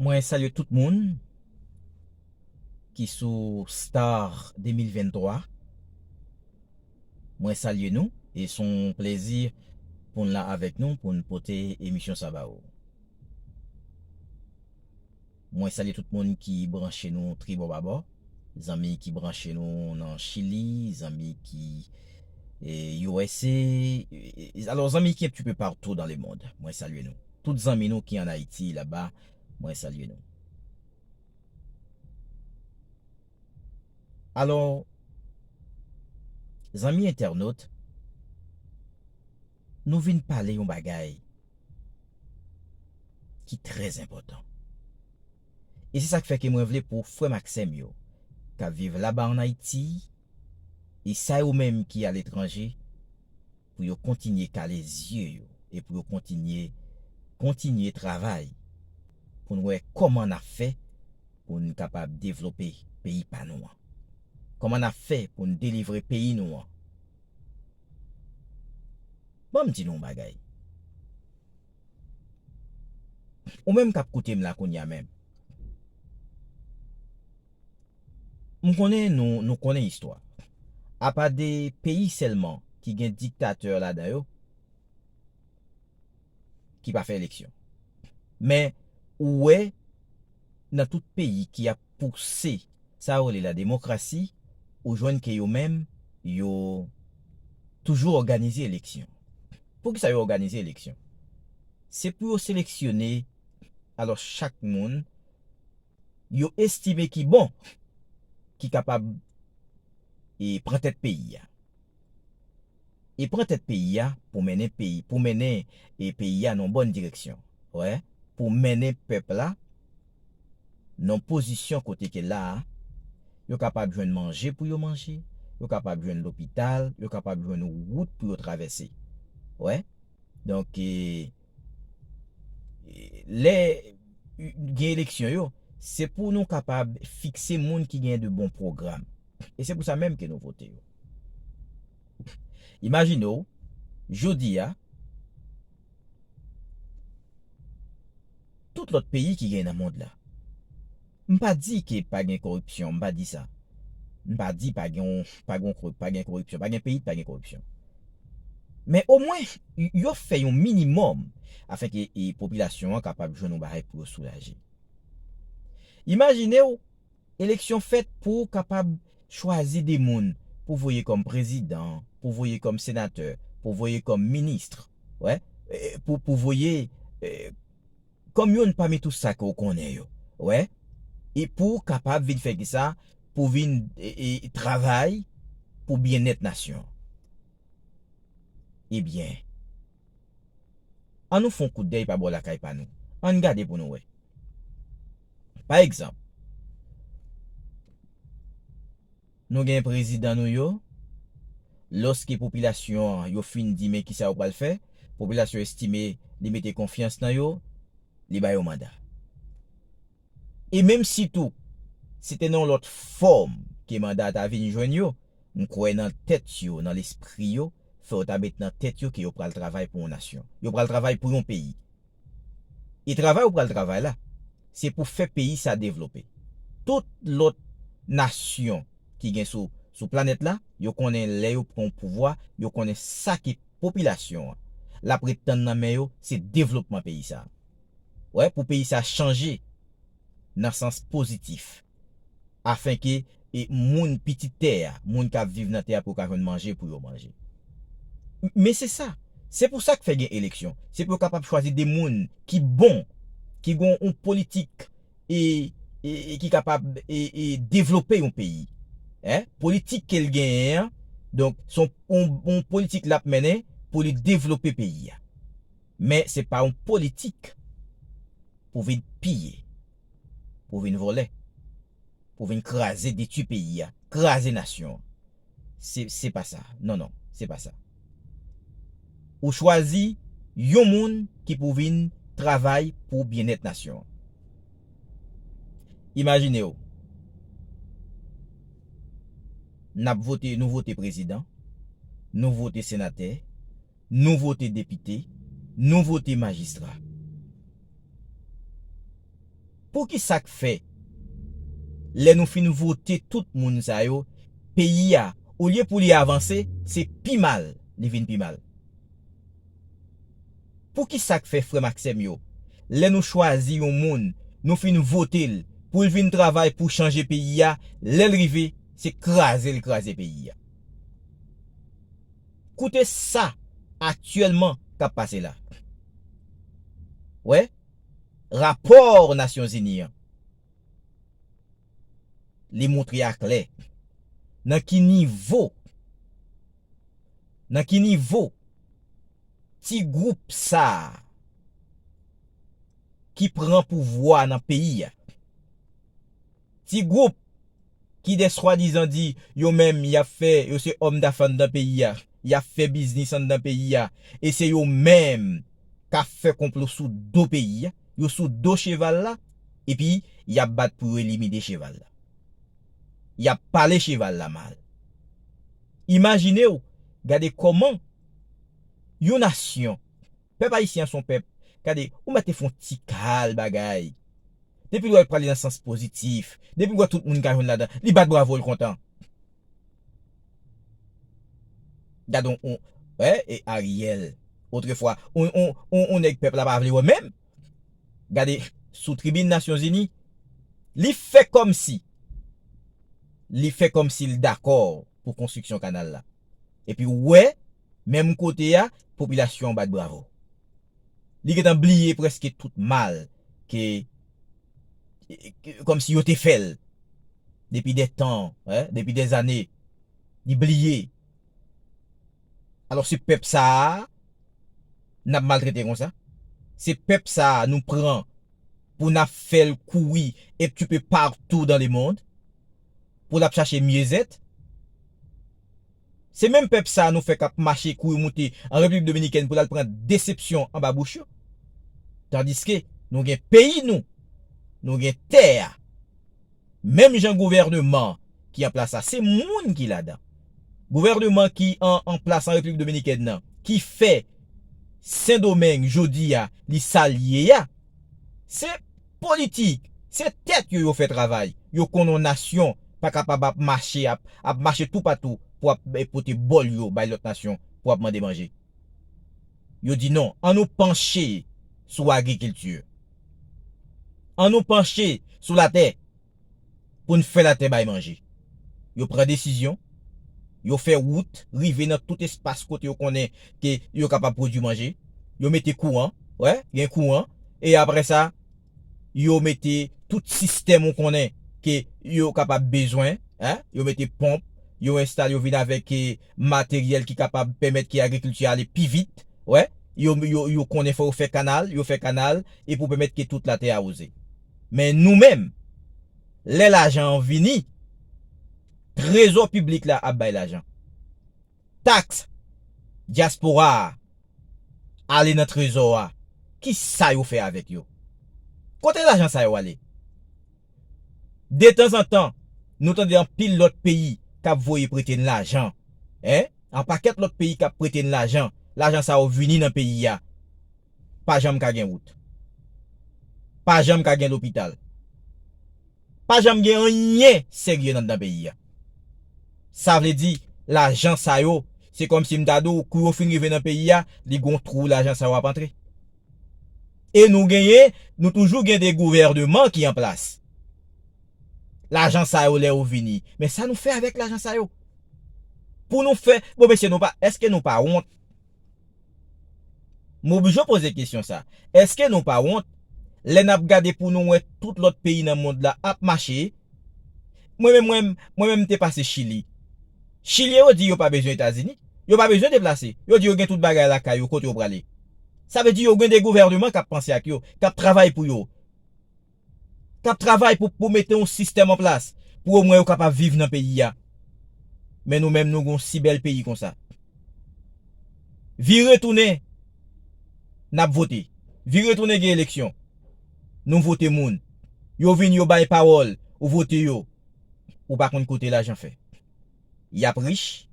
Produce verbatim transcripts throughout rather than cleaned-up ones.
Mwen salye tout moun ki sou Star de mil venntwa. Mwen salye nou e se yon plezi pou n la avèk nou pou n pote emisyon sa ba ou. Mwen salye tout moun ki branche nou tribò babò, zanmi ki branche nou nan Chili, zanmi ki e, U S A, e, alò zanmi ki un petit peu partout dans le monde, mwen salye nou. Tout zanmi nou ki an Ayiti laba, mwen salye nou. Alò, zanmi entènot, nou vin pale yon bagay ki trè enpòtan. E se sa k fè ke mwen vle pou frè m ak sè m yo k ap viv laba an Ayiti, e sa yo menm ki aletranje, pou yo kontinye kale zye yo e pou yo kontinye, kontinye travay pou n wè kòman n ap fè pou n kapab devlope peyi pa nou an. Kòman n ap fè pou n delivre peyi nou an. Ban m di nou yon bagay. Ou menm k ap koute m la kounye a menm. M konnen nou, nou konnen istwa. Apa de peyi sèlman ki gen diktatè ladan yo ki pa fè eleksyon. Men, ou wè, nan tout peyi ki ap pouse sa yo rele la demokrasi, ou jwenn ke yo menm, yo toujou òganize eleksyon. Poukisa yo òganize eleksyon? Se pou yo seleksyone, alò, chak moun yo estime ki bon, ki kapab e pran tèt peyi a. E pran tèt peyi a pou mennen peyi, pou mennen e peyi a nan yon bòn direksyon. Wè, pou mennen pèp la nan pozisyon kote ke la a, yo kapab jwenn manje pou yo manje, yo kapab jwenn lopital, yo kapab jwenn wout pou yo travèse. Wè, donk, e, e, lè gen eleksyon yo, se pou nou kapab fikse moun ki gen de bon pwogram. E se pou sa menm ke nou vote yo. Imajine w, jodi a, tout lòt peyi ki gen nan mond la. M pa di ke pa gen koripsyon, m pa di sa. M pa di pa gen, pa gen, pa gen koripsyon, pa gen peyi ki pa gen koripsyon. Men omwen, y- yo fè yon minimòm afin ke e, popilasyon an kapab jwenn yon bagay pou yo soulaje. Imajine w, eleksyon fèt pou w kapab chwazi de moun pou voye kòm prezidan, pou voye kòm senatè, pou voye kòm minis, wè, e, pou, pou voye e, kòm youn pami tout sa ke w konnen yo, wè, e pou w kapab vin fè kisa, pou vin e, e, travay pou byennèt nasyon. Ebyen, ann nou fè yon kout dèy pa bò lakay pa nou. Ann gade pou nou wè. Pa egzanp, nou gen prezidan nou yo, lòske popilasyon an yo fin di men kisa yo pral fè, popilasyon estime li mete konfyans nan yo, li ba yo manda. E menm si tou, se te nan yon lòt fòm ke manda a ta vin jwenn yo, m kwè nan tèt yo, nan lespri yo, fè yo ta met nan tèt yo ke yo pral travay pou yon nasyon. Yo pral travay pou yon peyi. E travay ou pral travay la, se pou fè peyi sa devlope. Tout lòt nasyon ki gen sou, sou planèt la, yo konnen lè yo pran pouvwa, yo konnen sa ke popilasyon an l ap ret tann nan men yo, se devlopman peyi sa. Wè, pou peyi sa chanje nan sans pozitif. Afenke e moun pitit tè a, moun k ap viv nan tè a pou yo ka jwenn manje pou yo manje. M- Men se sa. Se pou sa k fè gen eleksyon. Se pou yo kapab chwazi de moun ki bon, ki gen yon politik e, e, e ki kapab e, e devlope yon peyi. Hein? Politik ke l genyen an, donk, se yon, yon, yon politik l ap mennen pou li devlope peyi a. Men se pa yon politik pou vin piye, pou vin vòlè, pou vin kraze, detwi peyi a, kraze nasyon an. Se, se pa sa. Non, non, se pa sa. Ou chwazi yon moun ki pou vin travay pou byennèt nasyon an. Imajine w, n ap vote, nou vote prezidan, nou vote senatè, nou vote depite, nou vote majistra. Poukisa k fè, lè nou fin vote tout moun sa yo, peyi a, olye pou li avanse, se pi mal li vin pi mal? Poukisa k fè, frè m ak sè m yo, lè nou chwazi yon moun, nou fin vote l pou l vin travay pou chanje peyi a, lè l rive, se kraze l kraze peyi a? Koute sa aktyèlman k ap pase la. Wè, rapò Nasyonzini an, li montre aklè nan ki nivo, nan ki nivo ti gwoup sa a ki pran pouvwa nan peyi a, ti gwoup ki de swadizan di yo menm y ap fè, yo se òm dafè anndan peyi a, y ap fè biznis anndan peyi a, e se yo menm k ap fè konplo sou do peyi a, yo sou do cheval la, epi y ap bat pou yo elimine cheval la. Y ap pale cheval la mal. Imajine w, gade kòman yon nasyon, pèp ayisyen an se yon pèp, gade, ou mèt te fè yon ti kal bagay. Depi l wè l prale nan sans pozitif, depi l wè tout moun ka jwenn ladan, li bat bravo, l kontan. Gade on, on, wè, e Ariel, otrefwa, on, on, on, on nèg pèp la pa vle wè menm. Gade, sou tribin Nasyonzini, li fè kòmsi, li fè kòmsi l dakò pou konstriksyon kanal la. Epi w wè, menm kote a, popilasyon an bat bravo. Li gentan bliye prèske tout mal ke, kòmsi yo te fè l depi de tan, en, depi de zane. Li bliye. Alò, se pèp sa a n ap maltrete konsa? Se pèp sa a nou pran pou n ap fè l kouri un petit peu partout dans le monde, pou l ap chache myezèt? Se menm pèp sa a nou fè k ap mache kouri moute an Repiblik Dominikèn pou l al pran desepsyon anba bouch yo. Tandiske nou gen peyi nou, nou gen tè a. Menm jan gouvènman ki an plas la, se moun ki ladan. Gouvènman ki an, an plas an Repiblik Dominikèn nan, ki fè Sendomeng jodi a, li sa l ye a, se politik, se tèt yo yo fè travay. Yo konn yon nasyon pa kapab ap mache, ap, ap mache toupatou pou ap, eh, pote bòl yo bay lòt nasyon pou ap mande manje. Yo di non, ann nou panche sou agrikilti. Ann nou panche sou latè pou n fè latè bay manje. Yo pran desizyon, yo fè wout rive nan tout espas kote yo konnen ke yo kapab pwodui manje. Yo mete kouran, wè, gen kouran. E apre sa, yo mete tout sistèm ou konnen ke yo kapab bezwen, en, yo mete ponp, yo enstale, yo vin avèk, eh, materyèl ki kapab pèmèt ke agrikilti a ale pi vit, wè, yo, yo, yo konnen fò yo fè kanal, yo fè kanal, e pou pèmèt ke tout latè awoze. Men nou menm, lè lajan an vini, trezò piblik la ap bay lajan. Taks dyaspora a ale nan trezò a. Kisa yo fè avèk yo? Kote lajan sa yo ale? Detanzantan, nou tande anpil lòt peyi k ap voye prete n lajan. En? An pakèt lòt peyi k ap prete n lajan. Lajan sa yo vini nan peyi a. Pa janm ka gen wout. Pa janm ka gen lopital. Pa janm gen anyen serye anndan peyi a. Sa vle di, lajan sa yo, se kòmsi m ta di w, kou yo fin rive nan peyi a, li gon twou lajan sa yo ap antre. E nou genyen, nou toujou gen de gouvènman ki an plas. Lajan sa yo, lè yo vini, men sa nou fè avèk lajan sa yo? Pou nou fè, bon, mesye, nou pa, èske nou pa wont? M oblije poze kesyon sa. Èske nou pa wont lè n ap gade pou nou wè tout lòt peyi nan mond la ap mache? Mwen menm, mwen, mwen menm, m te pase Chili. Chilyen yo di yo pa bezwen Etazini. Yo pa bezwen deplase. Yo di yo gen tout bagay lakay yo, kote yo prale. Sa vle di yo gen de gouvènman k ap panse ak yo, k ap travay pou yo, k ap travay pou, pou mete yon sistèm an plas, pou omwen yo kapab viv nan peyi a. Men nou menm, nou gen yon si bèl peyi konsa. Vire tounen, n ap vote. Vire tounen, gen eleksyon. Nou vote moun. Yo vin, yo bay pawòl, ou vote yo. Ou pa konn kote lajan fè. Y ap rich,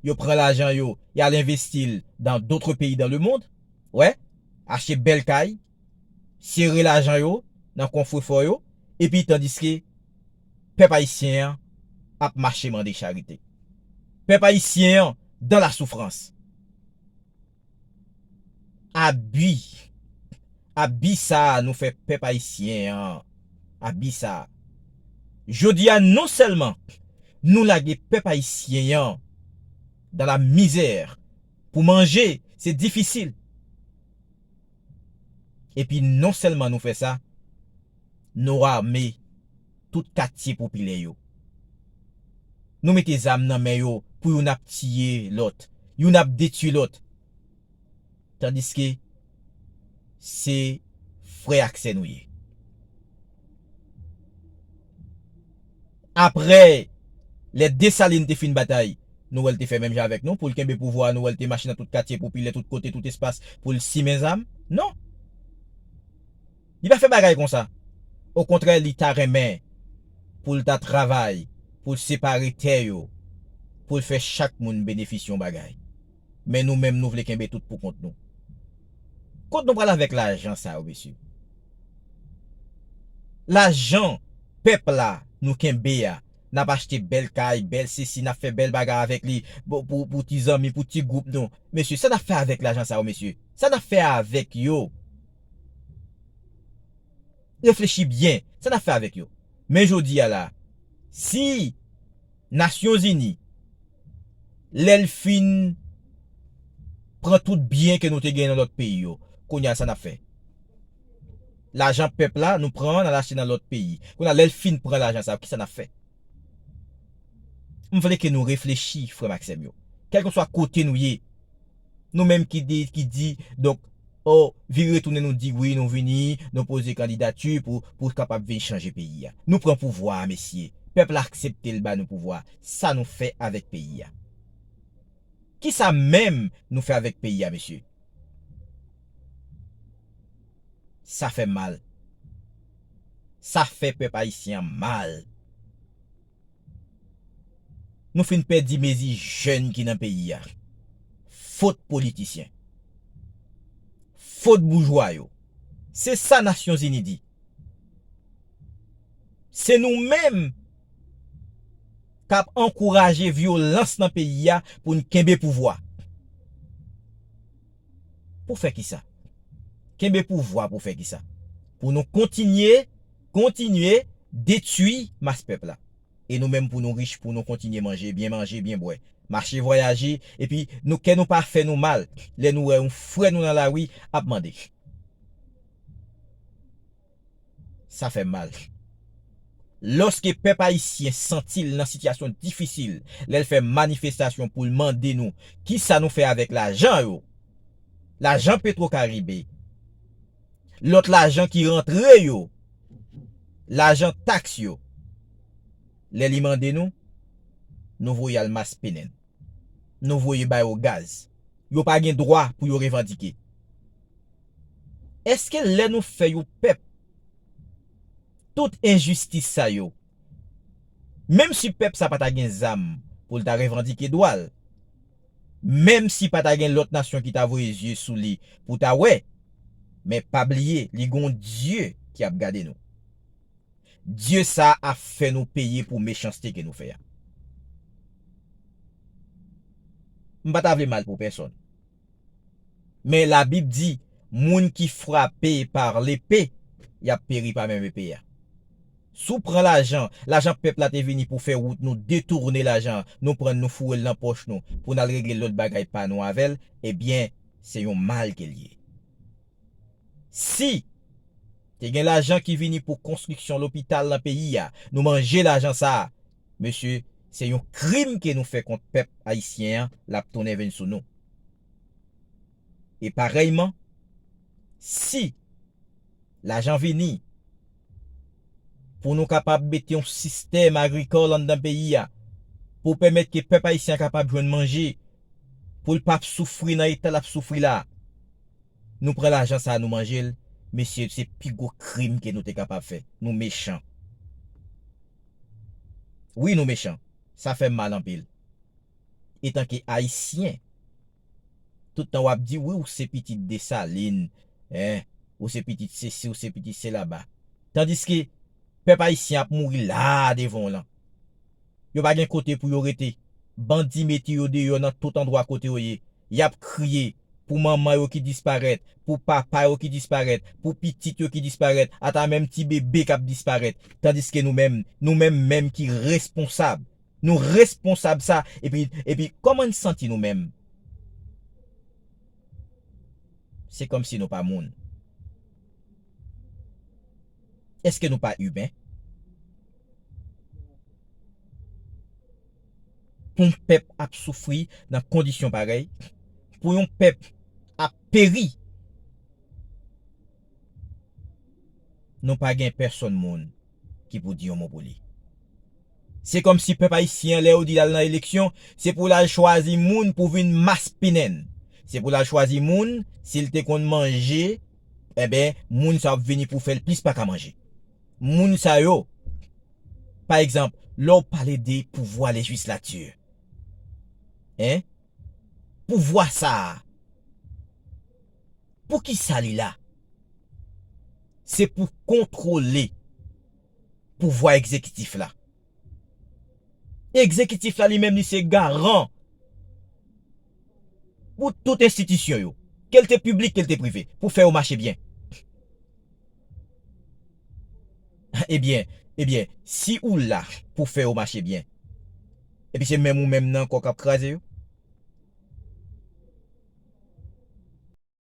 yo pran lajan yo, y al envesti l dans d'autres pays dans le monde. Wè, achte bèl kay, sere lajan yo, nan konfwefò yo, epi tandiske pèp ayisyen an ap mache mande charite. Pèp ayisyen an dans la souffrance. Abi, abi sa a nou fè pèp ayisyen an, abi sa a. Jodi a, non sèlman nou lage pèp ayisyen an dans la misère, pou manje, se difisil. Epi non sèlman nou fè sa, nou ame tout katye popilè yo. Nou mete zam nan men yo pou youn ap tiye lòt, youn ap detwi lòt. Tandiske se frè ak sè nou ye. Apre lè Desalin te fin batay, nou wè l te fè menm jan avèk nou, pou l kenbe pouvwa a, nou wè l te mache nan tout katye popilè, tout kote, tout espas, pou l simen zam? Non. Li pa fè bagay konsa. Okontrè, li ta renmen pou l ta travay, pou l separe tè yo, pou l fè chak moun benefisye yon bagay. Men nou menm, nou vle kenbe tout pou kont nou. Kot nou pral avèk lajan sa yo, mesye? Lajan pèp la nou kenbe a, n ap achte bèl kay, bèl sesi, n ap fè bèl bagay avèk li, pou, pou, pou ti zanmi, pou ti gwoup nou. Mesye, sa n ap fè avèk lajan sa yo, mesye? Sa n ap fè avèk yo? Reflechi byen, sa n ap fè avèk yo? Men jodi a la, si Nasyonzini, lè l fin pran tout byen ke nou te genyen nan lòt peyi yo, kounye a sa n ap fè? Lajan pèp la, nou pran, n al achte nan lòt peyi. Kounye a, lè l fin pran lajan sa yo, kisa n ap fè? M vle ke nou reflechi, frè m ak sè m yo. Kèlkeswa kote nou ye, nou menm ki di, ki di, donk, o, vire tounen nou di wi, nou vini, nou poze kandidati pou, pou kapab vin chanje peyi a. Nou pran pouvwa a, mesye. Pèp la aksepte l ba nou pouvwa a. Sa nou fè avèk peyi a? Kisa menm nou fè avèk peyi a, mesye? Sa fè m mal. Sa fè pèp ayisyen an mal. Nou fin pèdi mezi jèn ki nan peyi a. Fot politisyen. Fot boujwa yo. Se sa Nasyonzini di. Se nou menm k ap ankouraje vyolans nan peyi a pou n kenbe pouvwa. Pou fè kisa? Kenbe pouvwa pou fè kisa? Pou nou kontinye, kontinye detwi mas pèp la. E nou menm pou nou rich, pou nou kontinye manje, byen manje, byen bwè. Mache, vwayaje, epi nou, kè nou pa fè nou mal lè nou wè yon frè nou nan lari ap mande. Sa fè m mal. Lòske pèp ayisyen santi l nan sitiyasyon difisil, lè l fè manifestasyon pou l mande nou kisa nou fè avèk lajan yo, lajan Petwokaribe, lòt lajan ki rantre yo, lajan taks yo, lè li mande nou, nou voye al maspenen. Nou voye ba yo gaz. Yo pa gen dwa pou yo revandike. Èske lè nou fè yon pèp tout enjistis sa yo, menm si pèp sa pa ta gen zam pou l ta revandike dwa l, menm si pa ta gen lòt nasyon ki ta voye zye sou li pou ta wè, men pa bliye, li gon Dye ki ap gade nou. Dye sa a ap fè nou peye pou mechanste ke nou fè a. M pa ta vle mal pou pèsonn. Men Labib di, moun ki frape pa lepe, y ap peri pa menm epe a. Si w pran lajan, lajan pèp la te vini pou fè wout nou, detounen lajan an, nou pran l, nou foure l nan pòch nou, pou n al regle lòt bagay pa nou avè l, ebyen, se yon mal ke l ye. Si te gen lajan ki vini pou konstriksyon lopital nan peyi a, nou manje lajan sa a, mesye, se yon krim ke nou fè kont pèp ayisyen an, l ap tounen vin sou nou. E parèyman, si lajan vini pou nou kapab mete yon sistèm agrikòl anndan peyi a, pou pèmèt ke pèp ayisyen an kapab jwenn manje, pou l p ap soufri nan eta l ap soufri la. Nou pran lajan sa a, nou manje l, mesye, se pi gwo krim ke nou te kapab fè. Nou mechan. Wi, nou mechan. Sa fè m mal anpil. Etanke Ayisyen, tout tan w ap di, wi, ou se pitit Desalin, en, ou se pitit sesi, ou se pitit selaba. Tandiske pèp ayisyen ap mouri la a devan w lan. Yo pa gen kote pou yo rete. Bandi mete yo deyò nan tout andwa kote yo ye. Y ap kriye pou manman yo ki disparèt, pou papa yo ki disparèt, pou pitit yo ki disparèt, ata menm ti bebe k ap disparèt. Tandiske nou menm, nou menm menm ki responsab. Nou responsab sa. Epi, epi, kòman n santi nou menm? Se kòmsi nou pa moun. Èske nou pa imen? Pou yon pèp ap soufri nan kondisyon parèy, pou yon pèp ap peri, nou pa gen pèsonn moun ki pou di yon mo pou li. Se kòmsi pèp ayisyen an, lè yo di l al nan eleksyon, se pou l al chwazi moun pou vin maspinen l. Se pou l al chwazi moun, si l te konn manje, enben, moun sa ap vini pou fè l plis pa ka manje. Moun sa yo, pa egzanp, lè w pale de pouvwa lejislati, en? Pouvwa sa a, poukisa li la? Se pou kontwole pouvwa egzekitif la. Egzekitif la li menm li se garan pou tout enstitisyon yo, ke l te piblik, ke l te prive, pou fè yo mache byen. Ebyen, ebyen, si ou la pou fè yo mache byen, epi se menm ou menm nan ankò k ap kraze yo,